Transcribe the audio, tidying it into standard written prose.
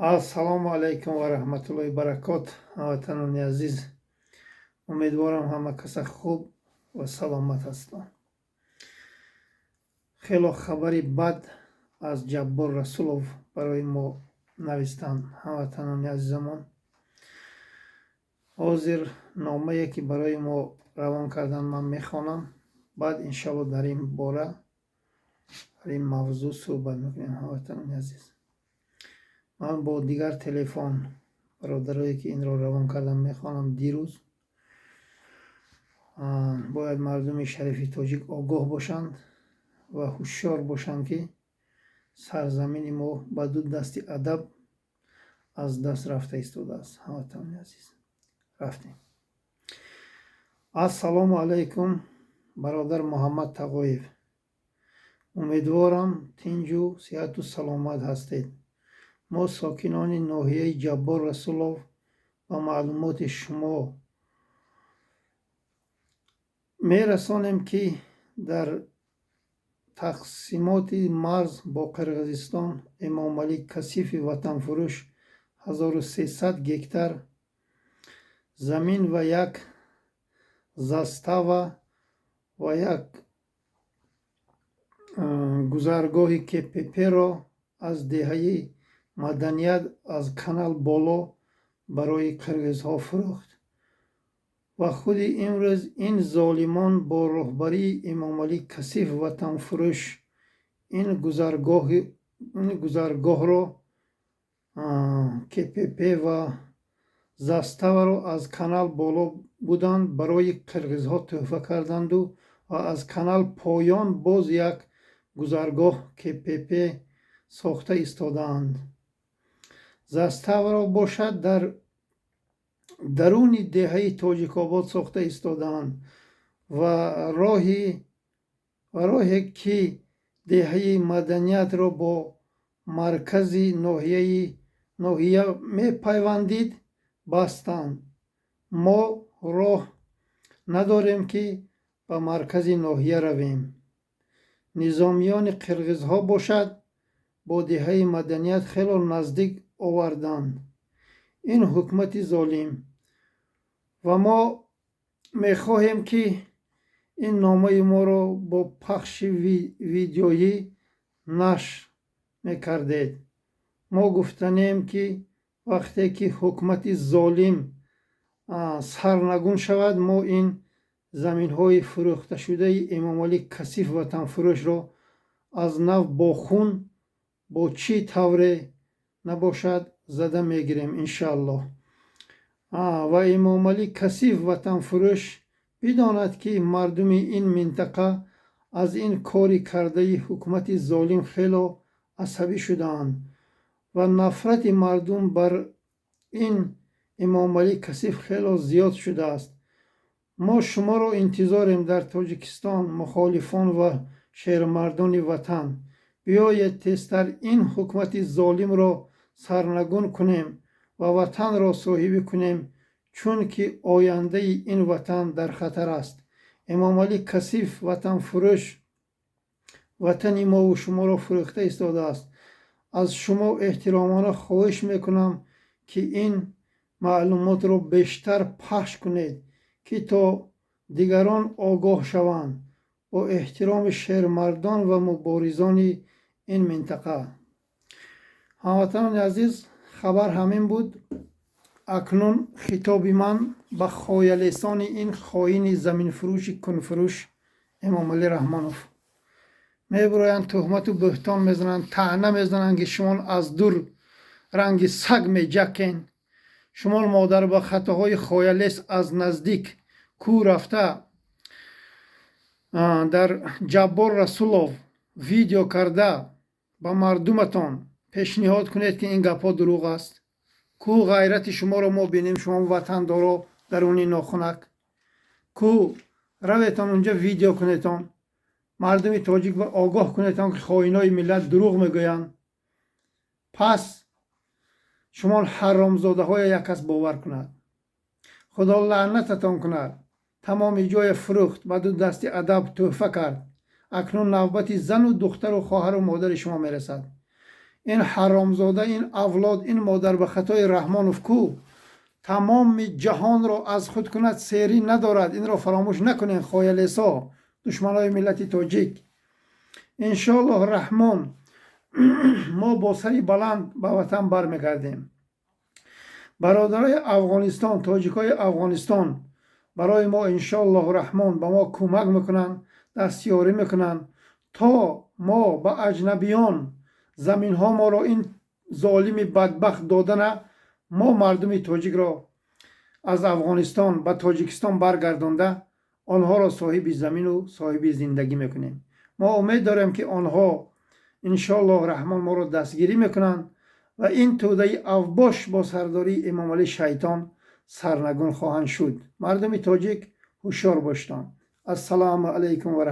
Ассалому алайкум ва раҳматуллоҳи баракот, ҳамватанони азиз. Умедворам, ҳама каса хуб ва саломат ҳастанд. Хело хабари бад аз Ҷаббор Расулов барои мо навистанд, ҳамватанони азизамон. Ҳозир номае, ки барои мо равон карданд, ман мехонам, баъд иншалло дар ин бора, дар ин мавзӯъ суҳбат мекунем. Ҳамватанони азиз, ман бо дигар телефон бародарое, ки инро равон кардам, мехонам. Дирӯз бояд мардуми шарифи тоҷик огоҳ бошанд ва ҳушёр бошанд, ки сарзамини мо ба ду дасти адаб аз даст рафта истодааст. Ҳамватанони азиз, рафтем. Ассалому алайкум, бародар Муҳаммад Тағоев. Умедворам, тинҷу сиҳату саломат ҳастед. Мо, сокинони ноҳияи Ҷаббор Расулов, ба маълумоти шумо мерасонем, ки дар тақсимоти марз бо Қирғизистон Эмомалӣ Касифи ватанфурӯш 1300 гектар замин ва як застава ва як гузаргоҳи КПП-ро аз деҳаи Маданият аз канал боло барои қирғизҳо фурӯхт. Ва худи имрӯз ин золимон бо роҳбарии Эмомалӣ Касиф ватанфурӯш ин гузаргоҳро, КПП ва заставаро аз канал боло буданд, барои қирғизҳо тӯҳфа карданду ва аз канал поён боз як гузаргоҳ КПП сохта истодаанд. Заставаро бошад, дар даруни деҳаи Тоҷикобод сохта истодаанд ва роҳе, ки деҳаи Маданиятро бо маркази ноҳия мепайвандид, бастанд. Мо роҳ надорем, ки ба маркази ноҳия равем. Низомиёни қирғизҳо бошад, бо деҳаи Маданият хело наздик оварданд ин ҳукумати золим. Ва мо мехоҳем, ки ин номаи моро бо пахши видеоӣ нашр мекардед. Мо гуфтанем, ки вақте ки ҳукумати золим сарнагун шавад, мо ин заминҳои фурӯхташудаи Эмомалӣ Касиф ватанфурӯшро аз нав бо хун, бо чӣ тавре набошад, зада мегирем, иншааллоҳ. Ва Эмомалӣ Касиф ватанфурӯш бидонад, ки мардуми ин минтақа аз ин кори кардаи ҳукумати золим хело асабӣ шудаанд ва нафрати мардум бар ин Эмомалӣ Касиф хело зиёд шудааст. Мо шуморо интизорем дар Тоҷикистон, мухолифон ва шермардони ватан. Биёед, тезтар ин ҳукумати золимро сарнагун кунем ва ватанро соҳибӣ кунем, чунки ояндаи ин ватан дар хатар аст. Эмомалӣ Касиф ватанфурӯш ватани мову шуморо фурӯхта истодааст. Аз шумо эҳтиромона хоҳиш мекунам, ки ин маълумотро бештар пахш кунед, ки то дигарон огоҳ шаванд. Бо эҳтироми шермардон ва муборизони ин минтақа. Ҳамватанони азиз, хабар ҳамин буд. Акнун хитоби ман ба хоялесони ин хоини заминфурӯши кунфурӯш Эмомалӣ Раҳмонов. Мебироянд, туҳмату бӯҳтон мезананд, таъна мезананд, ки шумо аз дур ранги саг меҷакен, шумо модар ба хатоҳои хоялес аз наздик кӯ рафта дар Ҷаббор Расулов видео карда ба мардуматон пешниҳод кунед, ки ин гапҳо дурӯғ аст. Кӯ ғайрати шуморо мо бинем, шумо ватандоро даруни нохунак? Кӯ раветон, унҷа видео кунетон, мардуми тоҷик огоҳ кунетон, ки хоинои миллат дурӯғ мегӯянд. Пас шумо ҳаромзодаҳое як кас бовар кунад? Худо лаънататон кунад. Тамоми ҷоя фурӯхт, ба ду дасти адаб тӯҳфа кард. Акнун навбати зану духтару хоҳару модари шумо мерасад. Ин ҳаромзода, ин авлод, ин модарбахатои Раҳмонов ку? Тамоми ҷаҳонро аз худ кунад, серӣ надорад. Инро фаромӯш накунед, хоялесо, душманои миллати тоҷик. Иншоаллоҳ Раҳмон, мо бо сари баланд ба ватан бармегардем. Бародарои Афғонистон, тоҷикои Афғонистон барои мо, иншоаллоҳу Раҳмон, ба мо кӯмак мекунанд, дастёрӣ мекунанд, то мо ба аҷнабиён заминҳо моро ин золими бадбахт додана, мо мардуми тоҷикро аз Афғонистон ба Тоҷикистон баргардонда, онҳоро соҳиби замину соҳиби зиндагӣ мекунем. Мо умед дорем, ки онҳо, иншоаллоҳ Раҳмон, моро дастгирӣ мекунанд ва ин тӯдаи авбош бо сардории Эмомалӣ шайтон сарнагун хоҳанд шуд. Мардуми тоҷик, ҳушёр боштон. Ассалому алайкум ва